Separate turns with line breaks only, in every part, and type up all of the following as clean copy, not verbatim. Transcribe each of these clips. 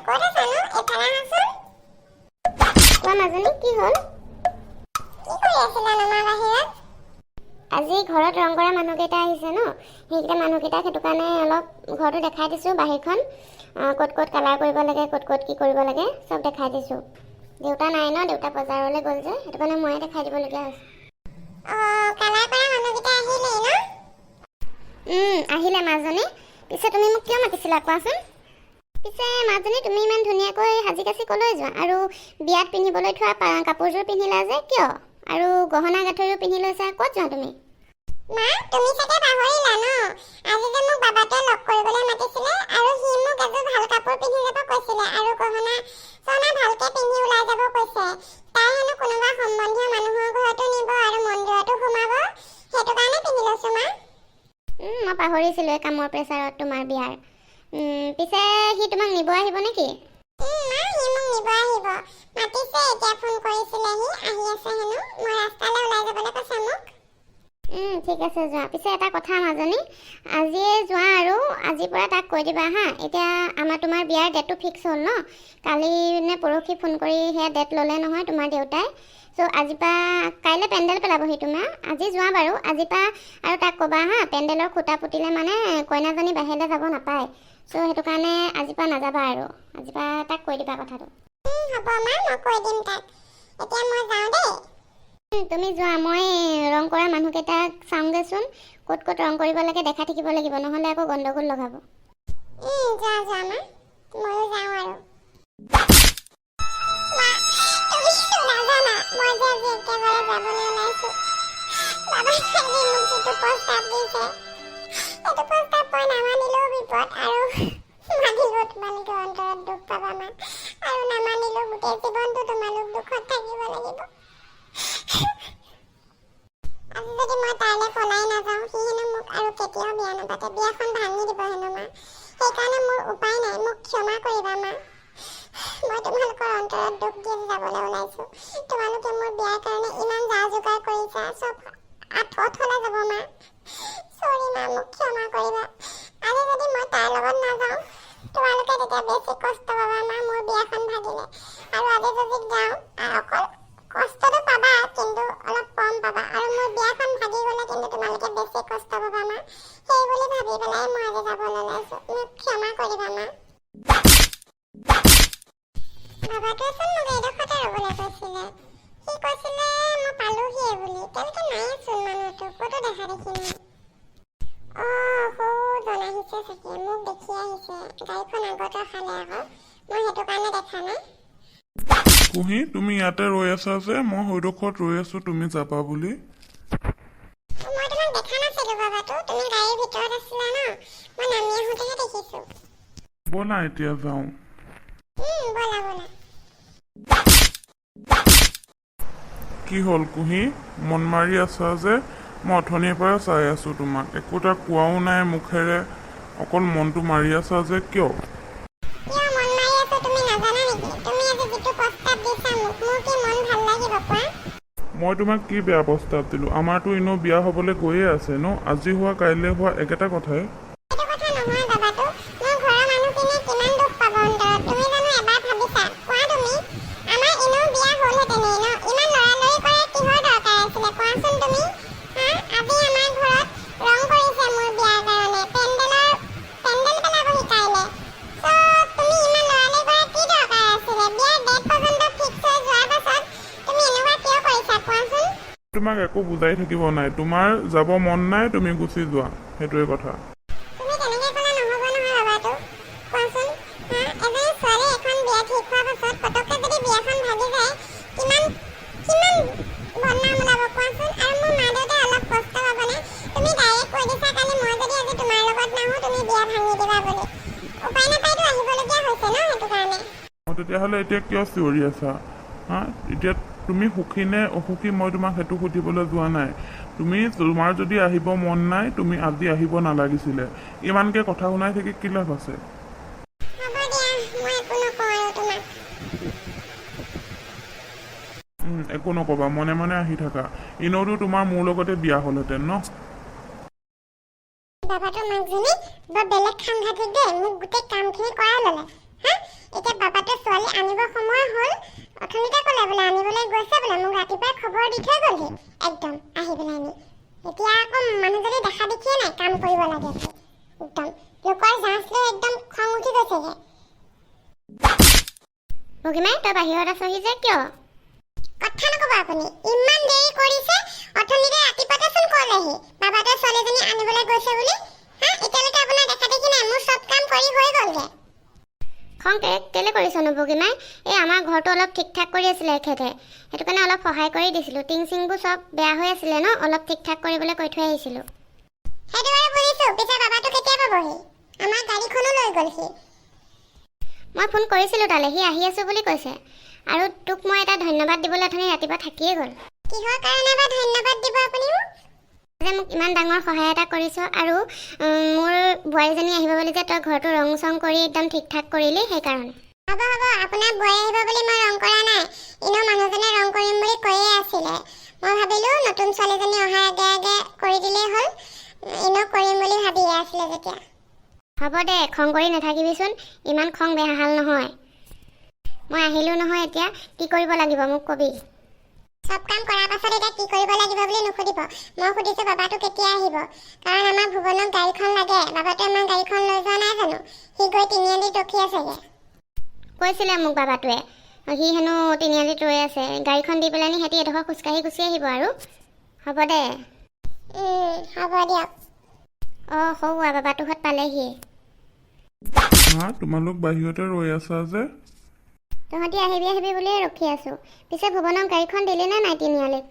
ক'ত আছানো? এইফালে আহাচোন।
কোৱা মাজনী, কি হ'ল?
কি কৰি আছিলানো মা বাহিৰত?
আজি ঘৰত ৰং কৰা মানুহকেইটা আহিছে ন, সেইকেইটা মানুহকেইটাক সেইটো কাৰণে অলপ ঘৰটো দেখাই দিছোঁ, বাহিৰখন ক'ত ক'ত কালাৰ কৰিব লাগে, ক'ত ক'ত কি কৰিব লাগে, চব দেখাই দিছোঁ। দেউতা নাই ন, দেউতা বজাৰলৈ গ'ল যে, সেইটো কাৰণে ময়ে দেখাই দিবলগীয়া হৈছে।
অঁ, কালাৰ কৰা মানুহকেইটা আহিলেই ন?
আহিলে মাজনী। পিছে তুমি মোক কিয় মাতিছিলা কোৱাচোন? পিছে মাজনী, তুমি ইমান ধুনীয়াকৈ সাজি কাচি ক'লৈ যোৱা? আৰু বিয়াত পিন্ধিবলৈ থোৱা কাপোৰযোৰ পিন্ধিলা যে কিয়? আৰু গহনা গাঁঠৰিও পিন্ধি লৈছা, ক'ত যোৱা তুমি?
মা, তুমি চাগে পাহৰিলা ন, আজি যে মোক বাবাটোৱে লগ কৰিবলৈ মাতিছিলে আৰু সি মোক এযোৰ ভাল কাপোৰ পিন্ধি যাব কৈছিলে আৰু গহনা চহনা ভালকে পিন্ধি ওলাই যাব কৈছে। তাই হেনো কোনোবা সম্বন্ধীয় মানুহৰ ঘৰতো নিব আৰু মন্দিৰতো সোমাব, সেইটো কাৰণে পিন্ধি লৈছো মা।
মই পাহৰিছিলোঁ এই কামৰ প্ৰেছাৰত তোমাৰ বিয়াৰ। পিছে সি তোমাক নিব আহিব নেকি?
মা, সি মোক নিব আহিব, মাতিছে। এতিয়া ফোন কৰিছিলে, সি আহি আছে হেনো। মই ৰাস্তালৈ ওলাই যাবলৈ কৈছে মোক।
ঠিক আছে, যোৱা। পিছে এটা কথা মাজনী, আজিয়ে যোৱা আৰু আজিৰ পৰা তাক কৈ দিবা হা। এতিয়া আমাৰ তোমাৰ বিয়াৰ ডেটটো ফিক্স হ'ল ন, কালি নে পৰহি ফোন কৰি সেয়া ডেট ল'লে নহয় তোমাৰ দেউতাই। চ' আজিৰ পৰা, কাইলৈ পেণ্ডেল পেলাবহি তোমাৰ, আজি যোৱা বাৰু। আজিৰ পৰা আৰু তাক ক'বা হা, পেণ্ডেলৰ খুঁটা পুতিলে মানে কইনাজনী বাহিৰলৈ যাব নাপায়। চ' সেইটো কাৰণে আজিৰ পৰা নাযাবা আৰু আজিৰ পৰা তাক কৈ দিবা কথাটো।
হ'ব মা, মই কৈ দিম তাক। এতিয়া মই যাওঁ দেই।
তুমি যোৱা, মই ৰং কৰা মানুহকেইটাক চাওঁগৈচোন, ক'ত ক'ত ৰং কৰিব লাগে দেখাই থাকিব লাগিব, নহ'লে আকৌ গণ্ডগোল লগাব।
যোৱা যোৱা মা, ময়ো যাওঁ আৰু। মা, তুমি নাজানা, মই যে আজি একেবাৰে যাবলৈ ওলাইছো। বাবাই আজি মোক যিটো প্ৰস্তাৱ দিছে, সেইটো প্ৰস্তাৱ মই নামানিলেও বিপদ আৰু মানিলেও তোমালোকে অন্তৰত দুখ পাবা মা। আৰু নামানিলেও গোটেই জীৱনটো তোমালোক দুখত থাকিব লাগিব। আজি যদি মই তাইলৈ পলাই নাযাওঁ, সি হেনো মোক আৰু কেতিয়াও বিয়া নাপাতে, বিয়াখন ভাঙি দিব হেনো মা। সেইকাৰণে মোৰ উপায় নাই, মোক ক্ষমা কৰিবা মা। মই তোমালোকৰ অন্তৰত দুখ দি যাবলৈ ওলাইছো। তোমালোকে মোৰ বিয়াৰ কাৰণে ইমান যা যোগাৰ কৰিছা, চব অথলে যাব মা। চৰি মা, মোক ক্ষমা কৰিবা। আজি যদি মই তাইৰ লগত নাযাওঁ, তোমালোকে তেতিয়া বেছি কষ্ট পাবা মা, মোৰ বিয়াখন ভাগিলে। আৰু আজি যদি যাওঁ, অকল কষ্টটো পাবা, কিন্তু অলপ কম পাবা। আৰু মোৰ বিয়াখন ভাগি গ'লে কিন্তু তোমালোকে বেছি কষ্ট পাবা মা। সেই বুলি ভাবি পেলাই মই আজি যাবলৈ ওলাইছো। মোক ক্ষমা কৰিবা মা। বাবাটোৱেচোন মোক এইডোখৰতে ৰ'বলৈ কৈছিলে। সি কৈছিলে মই পালোহিয়ে বুলি। এতিয়ালৈকে নাইচোন মানুহটো, ক'তো দেখা দেখি নাই। অঁ, সৌজন আহিছে চাগে, মোক দেখি আহিছে। গাড়ীখন আগত ৰখালে আকৌ, মই সেইটো কাৰণে দেখা নাই।
কুঁহি, তুমি ইয়াতে ৰৈ আছা যে? মই সেইডোখৰত ৰৈ আছো তুমি যাবা বুলি।
মই তোমাক দেখা নাছিলো বাবাটো, তুমি গাড়ীৰ ভিতৰত আছিলা ন। মই নামি আহোঁতেহে দেখিছো।
ব'লা, এতিয়া যাওঁ।
ব'লা ব'লা।
কি হ'ল কুঁহি, মন মাৰি আছা যে? মই অথনিৰ পৰা চাই আছো তোমাক, একো এটা কোৱাও নাই মুখেৰে, অকল মনটো মাৰি আছা যে, কিয়?
কিয় মন মাৰি আছো তুমি নাজানা নেকি? তুমি আজি যিটো প্ৰস্তাৱ দিছা মোক, মোৰ কি মন ভাল লাগিব কোৱা?
মই তোমাক কি বেয়া প্ৰস্তাৱ দিলোঁ? আমাৰতো এনেও বিয়া হ'বলৈ গৈয়ে আছে ন। আজি হোৱা কাইলৈ হোৱা একেটা কথাই।
সেইটো কথা নহয় বাবাটো, মোৰ ঘৰৰ মানুহখিনিয়ে কিমান দুখ পাব অন্তৰত, তুমি জানো এবাৰ ভাবিছা কোৱা তুমি? আমাৰ এনেও বিয়া হ'লহেঁতেনেই ন, ইমান লৰালৰি কৰাৰ কিহৰ দৰকাৰ আছিলে কোৱাচোন তুমি? হা, আজি আমাৰ ঘৰত ৰং কৰিছে মোৰ বিয়াৰ কাৰণে, পেণ্ডেল পেলাবহি কাইলৈ। চ' তুমি ইমান লৰালৰি কৰাৰ কি দৰকাৰ আছিলে? বিয়াৰ ডেট পৰ্যন্ত ফিক্স হৈ যোৱাৰ পাছত তুমি এনেকুৱা কিয় কৰিছা কোৱাচোন?
তোমাক একো বুজাই থাকিব নাই। তোমাৰ যাব মন নাই, তুমি গুচি যোৱা, সেইটোৱে কথা।
তুমি তেনেকে ক'লে নহ'ব নহয় বাবাটো, কোৱাচোন। হা, এজনী ছোৱালী এখন বিয়া ঠিক হোৱাৰ পাছত পটককৈ যদি বিয়াখন ভাগি যায়, কিমান কিমান বদনাম ওলাব কোৱাচোন? আৰু মোৰ মা দেউতাই অলপ কষ্ট পাবনে? তুমি ডাইৰেক্ট কৈ দিছা কালি, মই যদি আজি তোমাৰ লগত নাহোঁ তুমি বিয়া ভাঙি দিবা বুলি। উপায় নাপায়তো আহিবলগীয়া হৈছে ন, সেইটো কাৰণে।
অঁ, তেতিয়াহ'লে এতিয়া কিয় চিঞৰি আছা? হা, এতিয়া তুমি সুখী নে অসুখী মই তোমাক সেইটো সুধিবলৈ যোৱা নাই। তোমাৰ যদি আহিব মন নাই, তুমি আজি আহিব নালাগিছিলে। ইমানকৈ কথা শুনাই থাকি কি লাভ আছে?
হ'ব দিয়া, মই একো নকওঁ আৰু তোমাক।
একো নক'বা, মনে মনে আহি থাকা। এনেওতো তোমাৰ মোৰ লগতে বিয়া হ'লহেঁতেন ন।
বাবাটোৰ মাকজনী বৰ বেলেগ সাংঘাতিক দেই। মোক গোটেই কামখিনি কৰাই ল'লে। হা, এতিয়া বাবা আনিব সময় হ'ল। অথনিতে ক'লে বোলে আনিবলৈ গৈছে বোলে, মোক ৰাতিপুৱাই খবৰ দি থৈ গ'লহি একদম আহি পেলাইনি। এতিয়া আকৌ মানুহজনী দেখা দেখিয়ে নাই, কাম কৰিব লাগে বুলি। একদম লোকৰ জাঁজ লৈ একদম খং উঠি গৈছেগে।
ভগীমাই, তই বাহিৰত আছহি যে কিয়?
কথা নক'ব আপুনি, ইমান দেৰি কৰিছে। অথনিতে ৰাতিপুৱাতেচোন ক'লেহি বাবাটোৱে ছোৱালীজনী আনিবলৈ গৈছে বুলি। হা, এতিয়ালৈকে আপোনাৰ দেখা দেখি নাই, মোৰ চব কাম কৰি হৈ গ'লগে।
খং কেলে কৰিছনো বগীমাই? এই আমাৰ ঘৰটো অলপ ঠিক ঠাক কৰি আছিলে এখেতে, সেইটো কাৰণে অলপ সহায় কৰি দিছিলোঁ। টিং চিংবোৰ চব বেয়া হৈ আছিলে ন, অলপ ঠিক ঠাক কৰিবলৈ কৈ থৈ আহিছিলোঁ।
সেইটো বাৰু বুজিছো, পিছে বাবাটো কেতিয়া পাবহি? আমাৰ গাড়ীখনো লৈ গ'লহি।
মই ফোন কৰিছিলোঁ তালৈ, সি আহি আছোঁ বুলি কৈছে। আৰু তোক মই এটা ধন্যবাদ দিবলৈ অথনি ৰাতিপুৱা থাকিয়ে গ'ল।
কিহৰ কাৰণে বা ধন্যবাদ দিব আপুনি মোক?
যে মোক ইমান ডাঙৰ সহায় এটা কৰিছ আৰু মোৰ বোৱাৰীজনী আহিব বুলি যে তই ঘৰটো ৰং চং কৰি একদম ঠিক ঠাক কৰিলি, সেইকাৰণে।
হ'ব হ'ব, আপোনাৰ বোৱাৰী আহিব বুলি মই ৰং কৰা নাই। এনেও মানুহজনে ৰং কৰিম বুলি কৈয়ে আছিলে। মই ভাবিলোঁ নতুন ছোৱালীজনী অহাৰ আগে আগে কৰি দিলেই হ'ল, এনেও কৰিম বুলি ভাবিয়ে আছিলে যেতিয়া।
হ'ব দে, খং কৰি নাথাকিবিচোন, ইমান খং বেয়া হাল নহয়। মই আহিলোঁ নহয়, এতিয়া কি কৰিব লাগিব মোক কবি।
চব কাম কৰাৰ পাছত এতিয়া কি কৰিব লাগিব বুলি নুসুধিব। মই সুধিছোঁ বাবাটো কেতিয়া আহিব, কাৰণ আমাৰ ভুৱনক গাড়ীখন লাগে। বাবাটোৱে আমাৰ গাড়ীখন লৈ যোৱা নাই জানো? সি গৈ তিনিআলিত ৰখি আছেগে।
কৈছিলে মোক বাবাটোৱে, সি হেনো তিনিআলিত ৰৈ আছে। গাড়ীখন দি পেলাইনি সিহঁতি এডোখৰ খোজকাঢ়ি গুচি আহিব আৰু। হ'ব দে।
হ'ব দিয়ক।
অঁ, সৌৱা বাবাটোহঁত পালেহি।
মা, তোমালোক বাহিৰতে ৰৈ আছা যে?
তহঁতি আহিবি আহিবি বুলিয়ে ৰখি আছোঁ। পিছে ভুৱনক গাড়ীখন দিলি নে নাই তিনিআলিত?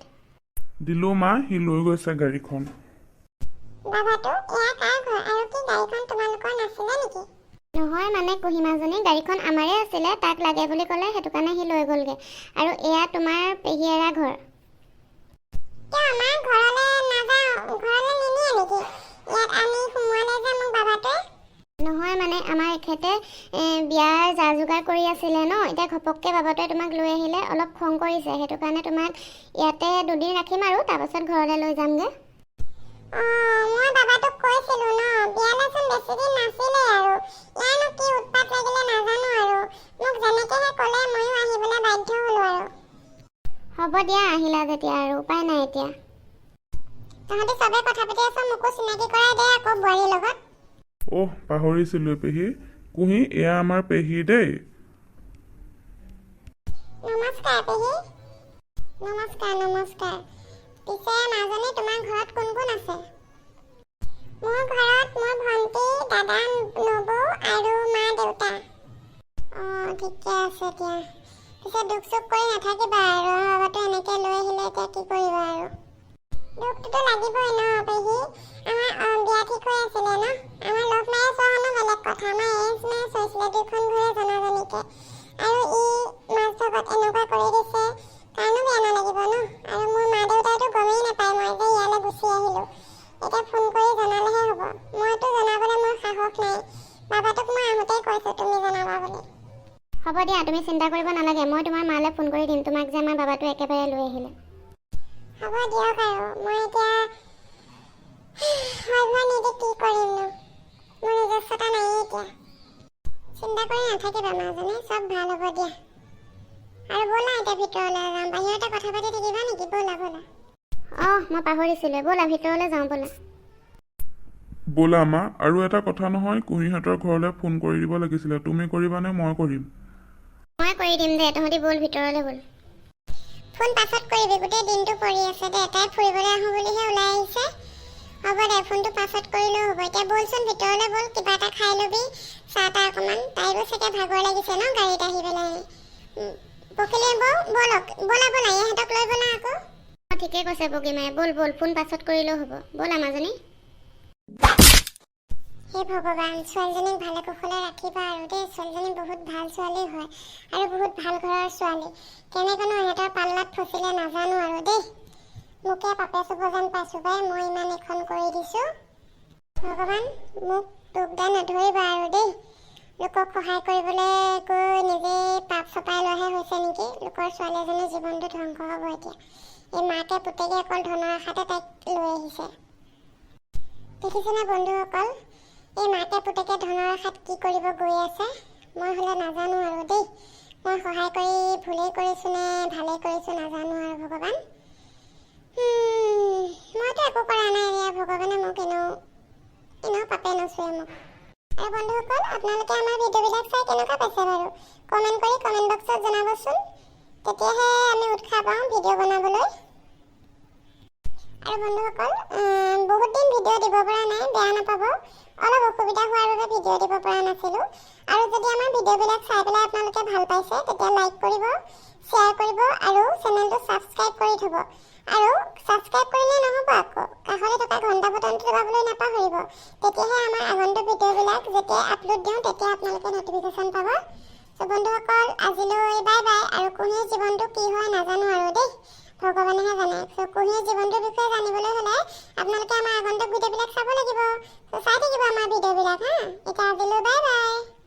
দিলোঁ মা, সি লৈ গৈছে গাড়ীখন।
বাবাটো, এয়া কাৰ ঘৰ আৰু কি গাড়ীখন তোমালোকৰ নাছিলে নেকি?
নহয় মানে কুহিমাজনী, গাড়ীখন আমাৰে আছিলে, তাক লাগে বুলি ক'লে, সেইটো কাৰণে সি লৈ গ'লগৈ। আৰু এয়া তোমাৰ পেহীয়েৰা ঘৰ।
কিয় আমাৰ ঘৰলৈ নাযাওঁ? ঘৰলৈ নিনিয়ে নেকি? ইয়াত আনি সোমোৱালে যে মোক বাবাটোৱে।
নহয় মানে আমাৰ এখেতে বিয়াৰ যা যোগাৰ কৰি আছিলে ন, এতিয়া ঘপককৈ বাবাটোৱে তোমাক লৈ আহিলে, অলপ খং কৰিছে। সেইটো কাৰণে তোমাক ইয়াতে দুদিন ৰাখিম আৰু তাৰপাছত ঘৰলৈ লৈ যামগৈ।
অঁ, মই বাবাটোক কৈছিলো ন, বিয়ালৈচোন বেছিদিন নাছিলেই আৰু ইয়াৰনো কি উৎপাত লাগিলে নাজানো আৰু। মোক যেনেকেহে ক'লে, ময়ো আহিবলৈ বাধ্য হ'লো আৰু।
হ'ব দিয়া, আহিলা যেতিয়া আৰু উপায় নাই এতিয়া।
তহঁতি চবে কথা পাতি আছ, মোকো চিনাকি কৰাই দে আকৌ বোৱাৰীৰ লগত।
অহ, পাহৰিছিলোঁ পেহী। কুঁহি, এয়া আমাৰ পেহী দেই।
নমস্কাৰ পেহী। নমস্কাৰ নমস্কাৰ। পিছে মাজনী, তোমাৰ ঘৰত কোন কোন আছে? মোৰ ঘৰত মোৰ ভণ্টি, দাদা, নবৌ আৰু মা দেউতা। অঁ, ঠিকে আছে দিয়া। পিছে দুখ চুখ কৰি নাথাকিবা আৰু। আমাৰ বাবাটো এনেকৈ লৈ আহিলে, এতিয়া কি কৰিবা আৰু? দুখটোতো লাগিবই ন পেহী। আমাৰ বিয়া ঠিক হৈ আছিলে ন। আমাৰ লভ মেৰেজ হোৱা হেনো বেলেগ কথা, আমাৰ এৰেঞ্জ মেৰেজ হৈছিলে দুইখন ঘৰে জনা জনিকে, আৰু ই মাজভাগত এনেকুৱা কৰি দিছে, কাৰনো বেয়া নালাগিব ন? আৰু মোৰ মা দেউতাইতো গমেই নাপায় মই যে ইয়ালৈ গুচি আহিলোঁ। এতিয়া ফোন কৰি জনালেহে হ'ব। মইতো জনাবলৈ মোৰ সাহস নাই। বাবাটোক মই আহোঁতেই কৈছোঁ তুমি জনাবা বুলি।
হ'ব দিয়া, তুমি চিন্তা কৰিব নালাগে। মই তোমাৰ মালৈ ফোন কৰি দিম তোমাক যে আমাৰ বাবাটোৱে একেবাৰে লৈ আহিলে।
হ'ব দিয়ক আৰু। মই এতিয়া হয় নিদি কি কৰিমনো? মোৰ নিজস্বতা নায়েই এতিয়া। চিন্তা কৰি নাথাকিবা মাজনী, চব ভাল হ'ব দিয়া। আৰু ব'লা, এতিয়া ভিতৰলৈ যাওঁ। বাহিৰতে কথা পাতি থাকিবা নেকি? ব'লা ব'লা।
অঁ, মই পাহৰিছিলোঁৱে। ব'লা, ভিতৰলৈ যাওঁ ব'লা।
ব'লা মা। আৰু এটা কথা নহয়, কুঁহিহঁতৰ ঘৰলৈ ফোন কৰি দিব লাগিছিলে। তুমি কৰিবানে মই কৰিম?
মই কৰি দিম দে, তহঁতি ব'ল, ভিতৰলৈ ব'ল।
ফোন পাছত কৰিবি, গোটেই দিনটো পৰি আছে দে। তাই ফুৰিবলৈ আহোঁ বুলিহে ওলাই আহিছে। হ'ব দে, ফোনটো পাছত কৰিলেও হ'ব। এতিয়া ব'লচোন, ভিতৰলৈ ব'ল, কিবা এটা খাই ল'বি, চাহ তাহ অকণমান। তাইৰো চাগে ভাগৰ লাগিছে ন গাড়ীত আহি পেলাই। পখিলী বৌ, ব'লক, ব'লা ব'লা, ইহঁতক লৈ ব'লা আকৌ।
অঁ, ঠিকে কৈছে বগীমায়ে। ব'ল ব'ল, ফোন পাছত কৰিলেও হ'ব। ব'লা মাজনী।
হে ভগৱান, ছোৱালীজনীক ভালে কুশলে ৰাখিবা আৰু দেই। ছোৱালীজনী বহুত ভাল ছোৱালী হয় আৰু বহুত ভাল ঘৰৰ ছোৱালী। কেনেকৈনো ইহঁতৰ পাল্লাত ফচিলে নাজানো আৰু দেই। মোকে পাপে চুব যেন পাইছোঁ পাই, মই ইমান এইখন কৰি দিছোঁ। ভগৱান, মোক দুখ দান নধৰিবা আৰু দেই। লোকক সহায় কৰিবলৈ গৈ নিজেই পাপ চপাই লোৱাহে হৈছে নেকি? লোকৰ ছোৱালী এজনীৰ জীৱনটো ধ্বংস হ'ব এতিয়া। এই মাকে পুতেকে অকল ধনৰ আশাতে তাইক লৈ আহিছে। দেখিছেনে বন্ধুসকল, এই মাকে পুতেকে ধনৰ আশাত কি কৰিব গৈ আছে? মই হ'লে নাজানো আৰু দেই। মই সহায় কৰি ভুলেই কৰিছোঁ নে ভালেই কৰিছোঁ নাজানো আৰু ভগৱান। মইতো একো কৰা নাই এয়া, ভগৱানে মোক এনেও এনেও পাপে নোচোৱে মোক। আৰু বন্ধুসকল, আপোনালোকে আমাৰ ভিডিঅ'বিলাক চাই কেনেকুৱা পাইছে বাৰু কমেণ্ট কৰি কমেণ্ট বক্সত জনাবচোন, তেতিয়াহে আমি উৎসাহ পাওঁ ভিডিঅ' বনাবলৈ। আৰু বন্ধুসকল, বহুত দিন ভিডিঅ' দিব পৰা নাই, বেয়া নাপাব, অলপ অসুবিধা হোৱাৰ বাবে ভিডিঅ' দিব পৰা নাছিলোঁ। আৰু যদি আমাৰ ভিডিঅ'বিলাক চাই পেলাই আপোনালোকে ভাল পাইছে, তেতিয়া লাইক কৰিব, শ্বেয়াৰ কৰিব আৰু চেনেলটো ছাবস্ক্ৰাইব কৰি থ'ব। আৰু ছাবস্ক্ৰাইব কৰিলে নহ'ব, আকৌ কাষতে থকা ঘণ্টা বটনটো দবাবলৈ নাপাহৰিব। তেতিয়াহে আমাৰ আগন্তুক ভিডিঅ'বিলাক যেতিয়া আপলোড দিওঁ, তেতিয়া আপোনালোকে ন'টিফিকেশ্যন পাব। চ' বন্ধুসকল, আজিলৈ বাই বাই। আৰু কুঁহিৰ জীৱনটো কি হয় নাজানো আৰু দেই, ভগৱানেহে জানে। চ' কুঁহিৰ জীৱনটোৰ বিষয়ে জানিবলৈ হ'লে আপোনালোকে আমাৰ আগন্তুক ভিডিঅ'বিলাক চাব লাগিব। চ' চাই থাকিব আমাৰ ভিডিঅ'বিলাক। হা, এতিয়া আজিলৈ বাই বাই।